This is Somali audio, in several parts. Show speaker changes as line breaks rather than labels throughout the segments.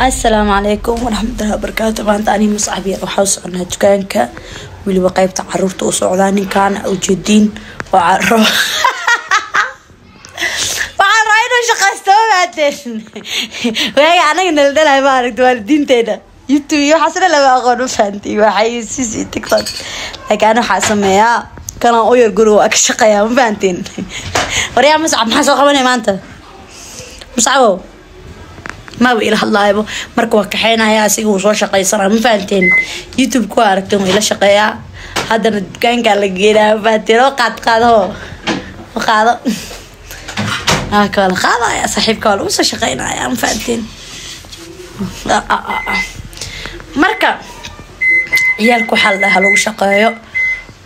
Asalaamu calaykum waraxmatullahi wabarakaatu. Maanta ani Muscab yar waxaa u soconaa dukaanka, weliba qeybta caruurta u socdaa. Ninkaan ujeediin oo carro waxaan rabaa inuu shaqaysto. Maateen waaga anaga naldhalay, ma aragta waalidiinteena YouTube iyo waxaas dhan lama aqoon, ma fahanti, waxay iyo TikTok, laakiin ani waxaa sameeyaa kanaan u yar guriga waa ka shaqeeyaa, ma fahanteen? Waryaa Muscab, maxaa soo qabanaya maanta? Muscabow maba ila hadlaaybo. Marka waa kaxeynaya, asiga wuu soo shaqaysanaa, ma fahanteen? YouTube ku aragteen, wuu ila shaqeeyaa, haddana dukaankaa la geenaa, ma fahanteen? Oo qaad qaado oo qaado ka waa la qaadaya, saaxiibka waa lagu soo shaqeynaya, ma fahanteen? Marka ciyaalka waxaa la dhahaa lagu shaqeeyo,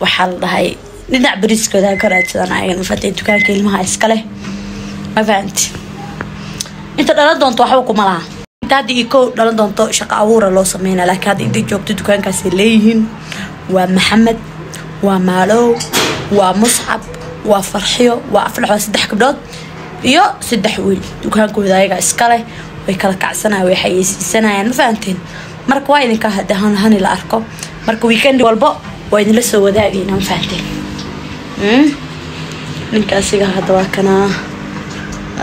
waxaa la dhahay dhinac bariiskooda ka raadsadan ayagan, ma fahanteen? Dukaanka ilmaha iska leh, ma fahanti? Inta dhalan doonto waxba kuma laha. Inta hadda iyo kow dhalan doonto shaqo abuura loo sameynaa, laakiin hadda intay joogto dukaankaasay leeyihiin. Waa Maxamed, waa Maalow, waa Muscab, waa Farxiyo, waa Aflax. Waa saddex gabdhood iyo saddex wiil. Dukaankooda ayaga iska leh, way kala kacsanayaan, way xayeysiisanayaan, ma fahanteen? Marka waa idinka hadda hani la arko. Marka weekend walbo waa idinla soo wadaagayna, ma fahanteen? Ninka asiga hadda waa kanaa,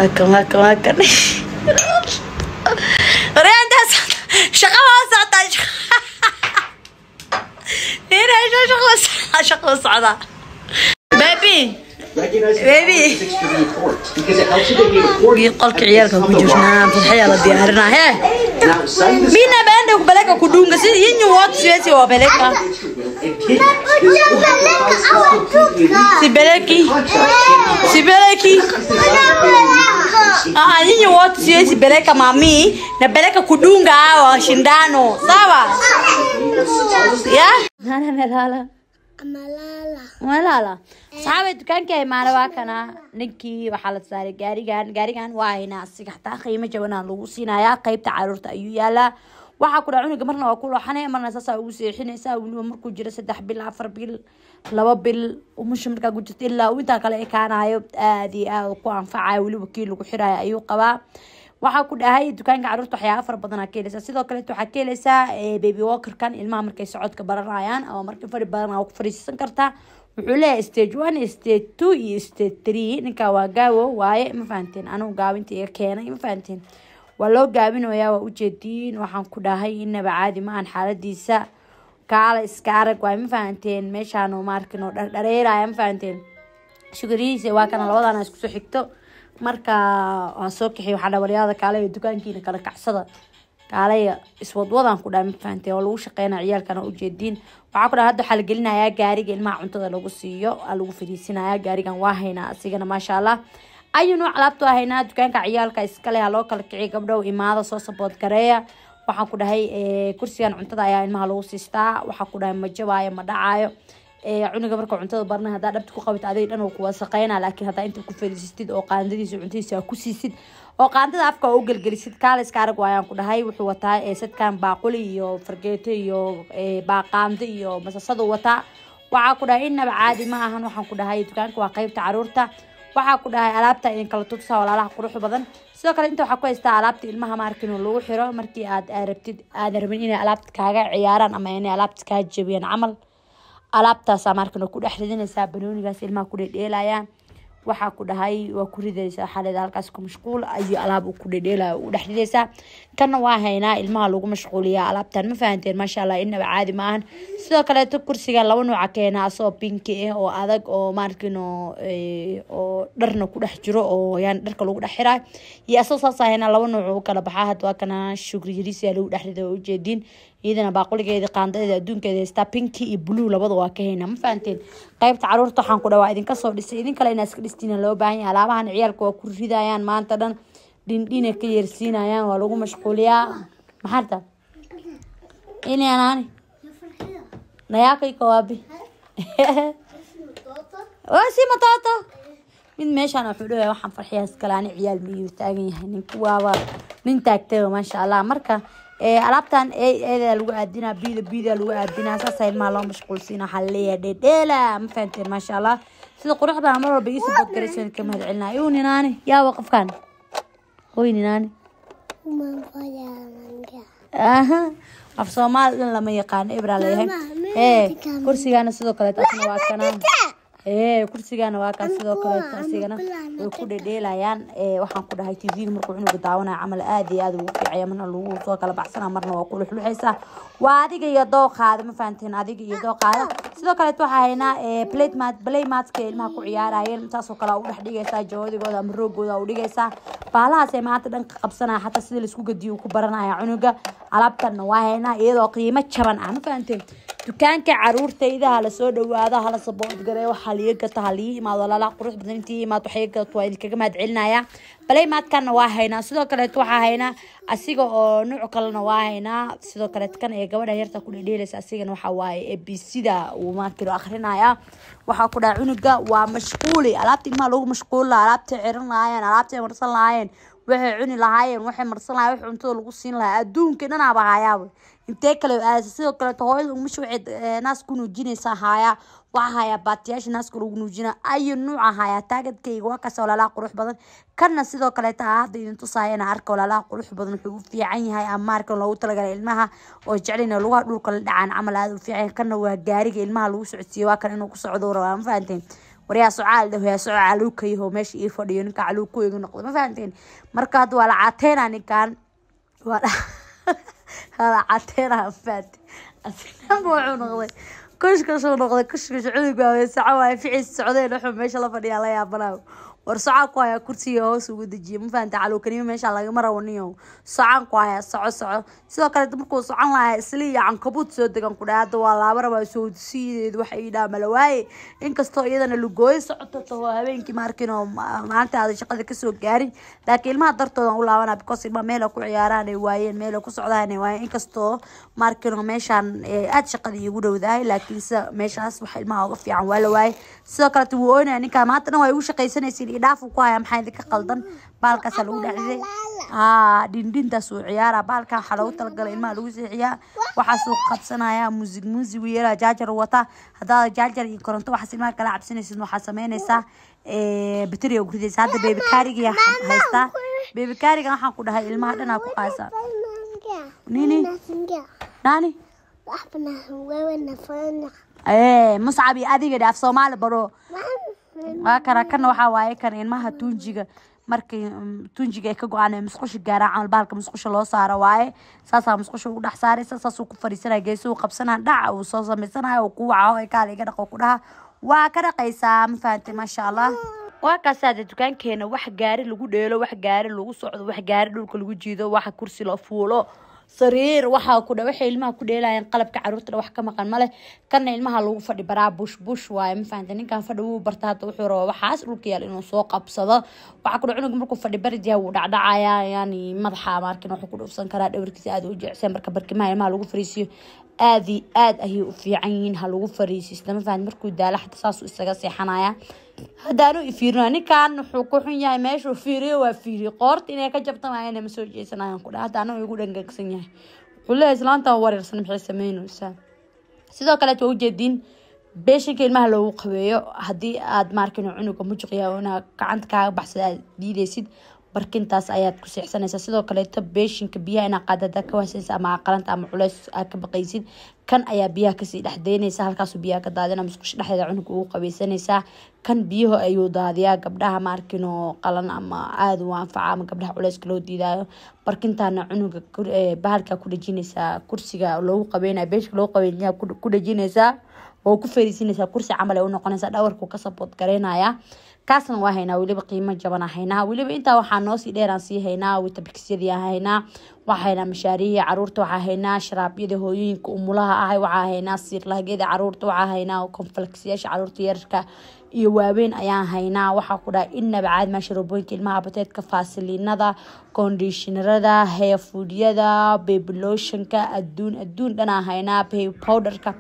waa kan, waa kan, waa kan. Waryaantaas shaqa waa socotaa, shaqa waa socdaa. Baby, baby, qolka ciyaalka ku jirnaa, fadxiyaa la diyaarinaa. He mina baenda kupeleka kudunga si yinyi wote siwezi wapeleka, sipeleki, sipeleki. Ah, nyinyi wote siwezi peleka mami, napeleka kudunga hawa shindano, sawa? Ya? Nani amelala?
Amalala.
Malala. Saxaabay, dukaanka imaana, waa kana ninkii. Waxaa la saaray gaarigan. Gaarigan waa haynaa, asiga xataa qiimo jabanaa lagu siinayaa. Qeybta caruurta ayuu yaalaa. Waxaa ku dhaca cunuga marna waa ku looxanaya, marna saasaa ugu seexinaysaa. Weliba markuu jiro 3 bil, 4 bil, 2 bil, umusha markaa ku jirto ilaa uu intaa kale ekaanayo, aad iyo aad ku anfacayo. Weliba kii lagu xirayo ayuu qabaa. Waxaa ku dhahay dukaanka caruurta waxyaaba fara badan aa ka heleysaa. Sidoo kaleeto waxaa ka heleysaa baby walkerkan ilmaha markay socodka baranayaan ama markay fadhi badan waa ku fadhiisan kartaa. Wuxuu leeyahay stage one, stage two iyo stage three. Ninka waa gaawo waaye, ma fahanteen? Anigu gaabinta iga keenay, ma fahanteen? Waa loo gaabinoyaa, waa ujeediin. Waxaan ku dhahay inaba caadi ma ahan xaaladiisa, kaala iska arag waay, ma fahanteen? Meeshaan ma arkin oo dhardhareeraya, ma fahanteen? Shukrihiisa waa kana, labadana isku soo xigto. Marka waan soo kaxiy, waxaa dhawaryaada kaalaya dukaankiina kala kacsada, kaalaya iswadwadaan ku dhahay, ma fahanteen? Waa lagu shaqeynaa ciyaalkana, ujeediin. Waxaa ku dhahay hadda waxaa la gelinayaa gaariga ilmaha cuntada lagu siiyo, aa lagu fadhiisinayaa gaarigan. Waa haynaa asigana, maasha Allah, ayu nooc alaabta waa haynaa. Dukaanka ciyaalka iskale ha loo kala kiciy. Gabdhow, imaada, soo support gareeya. Waxaan ku dhahay kursigan cuntada ayaa ilmaha lagu siistaa. Waxaa ku dhahay ma jabaayo, ma dhacaayo. Cunuga marka cuntada barnay, haddaa dhabta ku qabato adiga dhan uu ku wasaqeynaa, laakiin haddaa inta ku fadhiisatid oo qaandadiisa cuntadiisa ku siisid oo qaandada afka u gelgelisid, kaaliska arag waayaan ku dhahay. Wuxuu wataa sadkan baaquli iyo fargeeto iyo baaqaando iyo masasadu wataa. Waxaa ku dhahay inaba caadi ma ahan. Waxaan ku dhahay dukaanka waa qeybta caruurta. Waxaa ku dhahay alaabta idin kala tutusaa, walaalaha quruxda badan. Sidoo kale inta waxaa ku haystaa alaabta ilmaha maarkin lagu xiro markii aad rabtid, aad rabin inay alaabta kaaga ciyaaraan ama inay alaabta kaa jabiyaan camal. Alaabtaasaa maarkin ku dhex ridinaysaa, banoonigaas ilmaha ku dhedheelayaan. Waxaa ku dhahay waa ku ridaysaa, waxaa leedahay halkaas ku mashquul ayo alaab uu ku dhedheelayo u dhex ridaysaa. Kanna waa haynaa, ilmaha lagu mashquuliyaa alaabtan, ma fahanteen? Maasha Allah, inaba caadi ma ahan. Sidoo kaleeto kursiga laba nooca keenaa, asoo pinki ah oo adag oo maarkino oo dharna ku dhex jiro oo yani dharka lagu dhex xirayo iyo asoo saas haynaa. Laba nooc u kala baxaa. Hadda waa kana, Shukri yariisiyaa lagu dhex riday, waa ujeediin. Iyadana baaquligeeda, qaandadeeda, adduunkeeda haystaa. Pinki iyo blue labada waa ka haynaa, ma fahanteen? Qaybta caruurta waxaan ku dhawaa idinka soo dhisay, idin kale inaa iska dhistiina loo baahan yahay. Alaabahan ciyaalka waa ku ridayaan, maanta dhan dhindhina ka yeersiinayaan, waa lagu mashquuliyaa. Maxaa rabtaa inanaani nayaka iko wapi? Waa si matoto mid meeshaan wuxuu dhawayaa waxaan farxiyaa iskale ani ciyaal miyuu taagan yahay ninka, waaba nin taagtay, maasha Allah. Marka alaabtan eedaa lagu aadinaa, bida bida lagu aadinaa, saasa ilmaha loo mashquulsiina. Waxaa laleeyahay dhedheela, ma fahanteen? Maasha Allah, sida quruxda mar walba ii support garaysan ka mahad celinaa. Iu ninaani yaawa qofkan hoy ninaani. Aha, af Soomaali dhan lama yaqaano, ibraa leeyahay. Kursigaana sidoo kaleeto asna waa kana. Kursigaana waa kaa sidoo kaleeto, asigana way ku dhedheelayaan. Waxaan ku dhahay TV markuu cunuga daawanaya camal aad iyo aad ugu fiicaya, marna lagu soo kala baxsana, marna waa ku luxluxaysaa. Waa adiga iyo dooqaada, ma fahanteen? Adiga iyo dooqaada. Sidoo kaleeto waxaa haynaa playmat, playmatka ilmaha ku ciyaarayeen, saasoo kale u dhex dhigaysaa joodigooda ama roogooda u dhigaysaa. Baalahaas ay maanta dhanka qabsanaya, xataa sida laisku gadiyo ku baranaya cunuga. Alaabtanna waa haynaa iyadoo qiimo jaban ah, ma fahanteen? Dukaanka caruurtayda hala soo dhawaado, hala support gareeyo, waxaa liiga gata, ha lii imaado. Walaalaha qurux badan, intii imaado waxay gadato, waa idinkaga mahad celinaya. Playmatkanna waa haynaa. Sidoo kaleeto waxaa haynaa asiga oo nuuc kalena waa haynaa. Sidoo kaleeto kan ee gabadha yarta ku dhedheelaysa, asigana waxaa waaye ABCda uu maakiro akrinaya. Waxaa ku dhaha cunuga waa mashquuli, alaabta ilmaha lagu mashquuli lahaa, alaabtay xiran lahaayeen, alaabtay marsan lahaayeen, waxay cuni lahaayeen, waxay marsan lahaayeen, wax cuntada lagu siin lahaa, adduunka dhanaaba hayaaba, intee kale aadaysa? Sidoo kaleeto hooyada umasha waxay naas ku nuujinaysaa haayaa, waxaa hayaa baatiyaasha naaska lagu nuujina, ayu nuuca hayaa. Taagadkayga waa kaas, walaalaha qurux badan. Kanna sidoo kaleeta hadda idin tusaaya ina arka, walaalaha qurux badan. Wuxuu u fiican yahay ama arkan loogu talagalay ilmaha oo jecelina lugaha dhulka la dhacaan camal, aada u fiican yahay. Kanna waa gaariga ilmaha lagu socodsiiyo, waa kan inuu ku socdo rabaa, ma fahanteen? Waryaa socaal dheh, yaa soco caluukayaho meesha ii fadhiyo, ninka caluukaygu noqdo, ma fahanteen? Marka hadda waa la caateynaa ninkan, waa la caateynaa, ma fahanteen? Asinaba wuxuu noqday kushkushuu noqday, kushkush cunuga waa soco waaye, ficiis socdeen, wuxuu meesha la fadhiyaa la yaabanayo. War socaan ku hayaa, kursiga hoos ugu dejiye, ma fahanta? Caluukanimo meesha lagama rabo niyow. Socaan ku hayaa, soco soco. Sidoo kale markuu socon lahaa isli iyo cankabuud soo degan ku dhahay, hadda waa laaba rabaa soo siideed waxa ii dhaha mala waaye. Inkastoo iyadana lugooyo socoto taho habeenkii, ma arkin oo maalinta aada shaqada kasoo gaarin, laakiin ilmaha dartoodan u laabanaa, because ilmaha meel ay ku ciyaaraan ay waayeen, meel ay ku socdaan ay waayeen. Inkastoo ma arkin oo meeshaan aada shaqada iigu dhowdahay, laakiin sida meeshaas wax ilmaha uga fiican waa la waayay. Sidoo kaleeto wuu oynaya ninkaa, maanta dhan waa igu shaqaysanaysiin, idhaaf ku haya, maxaa idinka qaldan? Baalkaasaa lagu dhexriday, haa, dhindhintaas uu ciyaara. Baalkan waxaa loogu talagalay ilmaha lagu seexiyaa, waxaasuu qabsanaya, muusig muusig uu yeelaa, jaajar wata. Haddaad jaajar iyo koronto waxaas ilmaha kala cabsanaysid, waxaa sameynaysaa bateri ugu ridaysa. Hadda baby carriga haystaa, baby carriga waxaan ku dhahay ilmaha dhanaa ku qaasa. Nini nani Muscab iyo adiga dhaaf Soomaali baro. Waa kana, kana waxaa waaye kan ilmaha tuunjiga, markay tuunjiga ay ka go-aan ee musqusha gaaraan camal, bahalka musqusha loo saaro waaye. Saasaa musqusha ugu dhex saaraysa, saasuu ku fadhiisanaya, geesuhu qabsanaya, dhaca uu soo samaysanaya, uu ku waco ee kaal iga dhaqo ku dhaha, waa ka dhaqaysaa, ma fahantay? Maasha Allah, waa kaasaade dukaankeena. Wax gaari lagu dheelo, wax gaari lagu socdo, wax gaari dhulka lagu jiido, wax kursi la fuulo, sariir, waxaa ku dha waxay ilmaha ku dheelayaan, qalabka caruurta wax ka maqan male. Kana ilmaha lagu fadhi baraa, bush bush waaye, ma fahantay? Ninkan fadhi wuu barta, hadda wuxuu rabaa waxaas dhulka yaal inuu soo qabsado. Waxaa ku dha cunuga markuu fadhi barid yahay wuu dhacdhacayaa, yani madaxa maarkin wuxuu ku dhufsan karaa, dhawarkiisa aad u jecsan. Marka barkimaha ilmaha lagu fariisiyo aad iyo aad ayay u fiican yihiin, ha lagu fariisisto, ma fahantay? Markuu daalo xataa saasuu isaga seexanaya. Haddaanu ifiirino, ninkan wuxuu ku xun yahay meeshuu fiiriyo waa fiiriyo, qoorta inay ka jabta maayana ma soo jeesanayaan ku dhaha. Hadda anagu igu dhangagsan yahay, wuxuu leeyahay islaantan wareersan maxay sameynaysaa? Sidoo kaleet waa ujeediin beeshinka ilmaha loogu qabeeyo. Haddii aad maarkin cunuga mujuq yahay oo inaa gacanta kaaga baxsada aad diideysid, barkintaas ayaad ku seexsanaysaa. Sidoo kaleeto beeshinka biyaha inaa qaada hadaad ka wahsanaysa ama qalanta ama culeys aad ka baqaysid, kan ayaa biyaha kasii dhex daynaysa, halkaasuu biyaha ka daadina, musqusha dhexdeeda cunuga ugu qabeysanaysaa. Kan biyaha ayuu daadiyaa, gabdhaha maarkin oo qalan ama aada u anfaca ama gabdhaha culeyska loo diidaayo. Barkintaana cunuga bahalkaa ku dhejinaysaa, kursiga loogu qabeynayo, beeshinka loogu qabeynaya ku dhejinaysaa oo ku fariisinaysaa, kursi camal ay u noqonaysaa, dhawarku ka support gareynaya. Kaasna waa haynaa, weliba qiimo jaban haynaa. Weliba intaa waxaa noosii dheeraan sii haynaa Weetabixisyadii haynaa, waxaa haynaa mashaariihii caruurta, waxaa haynaa sharaabyada hooyooyinka umulaha ah, waxaa haynaa siirlahagyada caruurta, waxaa haynaa cornflakesyaasha caruurta yararka iyo waaweyn ayaan haynaa. Waxaa ku dhahay inaba caadi maa, sharoobooyinka ilmaha, abateedka, faasiliinada, conditionerada, hair foodyada, baby lotionka, adduun adduun dhanaa haynaa, baby powderka,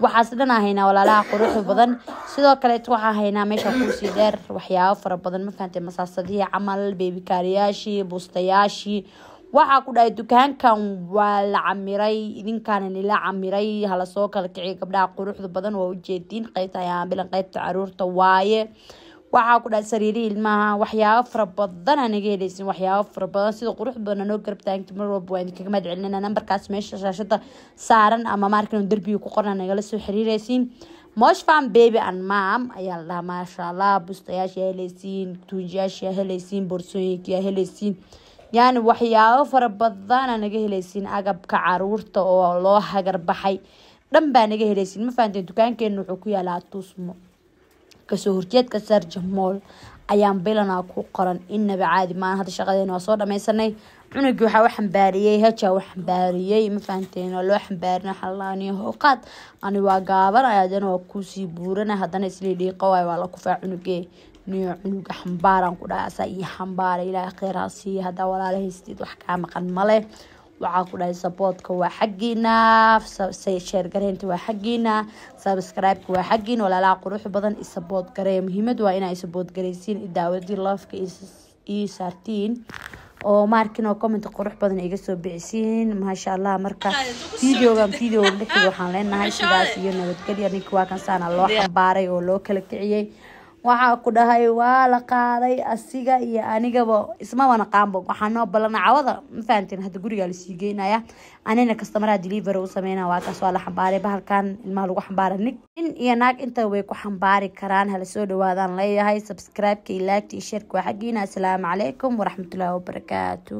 waxaas dhanaa haynaa, walaalaha quruxda badan. Sidoo kaleeto waxaa haynaa meesha kuusii dheer waxyaabo fara badan, ma fahantay? Masaasadihii camal, baby carrierayaashii, bustayaashii. Waxaa ku dhahay dukaankan waa la camiray, idinkaana nila camiray, hala soo kala kiciyo gabdhaha quruxda badan. Waa ujeediin qeybta ayaan bilan, qeybta caruurta waaye. Waxaa ku dhahay sariirihii ilmaha, waxyaabo fara badan aa naga helaysin, waxyaabo fara badan. Sida qurux badan noo garab taaganta mar walba waa idinkaga mahad celinayna. Nambarkaas meesha shaashada saaran ama maarkin derbiga ku qoran nagala soo xiriiraysiin. Mosh Farm Baby and Mom ayaa la dhahaa. Maasha Allah, bustayaasha helaysiin, tuunjiyaasha helaysiin, boorsooyinka helaysiin, yani waxyaabo fara badan aa naga helaysiin. Agabka caruurta oo loo hagar baxay dhan baa naga helaysiin, ma fahanteen? Dukaankeena wuxuu ku yaalaa Tusmo, kasoo horjeedka Sarja Mall ayaan bilanaa ku qoran. Inaba caadi maan. Hadda shaqadeena waa soo dhameysanay. Cunugii waxaa u xambaariyey, hajaa u xambaariyey, ma fahanteen? Waa loo xambaarin. Waxaa la ani hooqaad, ani waa gaabanaya, haddana waa kusii buurana, haddana islii dhiiqo waay, waa la kufaa cunugee. Niyo cunuga xambaaraan ku dhahay, asaa ii xambaara. Ilaahay kheyr ha siiya. Haddaa walaala haysteed wax kaa maqan male. Waxaa ku dhahay supportka waa xaggiina, share gareynta waa xaggiina, subscribe-ka waa xaggiina. Walaalaha qurux badan, i support gareeya. Muhiimad waa inaa i support gareysiin, idaawadii loveka ii saartiin oo maarkin oo comment qurux badan iga soo bixisiin. Maasha Allah. Marka videogan video dhixiga waxaan leenahay sidaas iyo nabadgelya. Ninka waa kan saana loo xambaaray oo loo kala kiciyey. Waxaa ku dhahay waa la qaaday, asiga iyo anigaba ismaba naqaanbo. Waxaa noo balana cawada, ma fahanteen? Hadda gurigaa lasii geynaya, anina customeraha delivery u sameyna. Waa kaas, waa la xambaaray. Bahalkan ilmaha lagu xambaara, nig nin iyo naag inta way ku xambaari karaan. Hala soo dhawaadaan leeyahay. Subscribe-ka iyo like-ta iyo share-ka waa xaggiina. Asalaamu calaykum waraxmatullaahi wabarakaatu.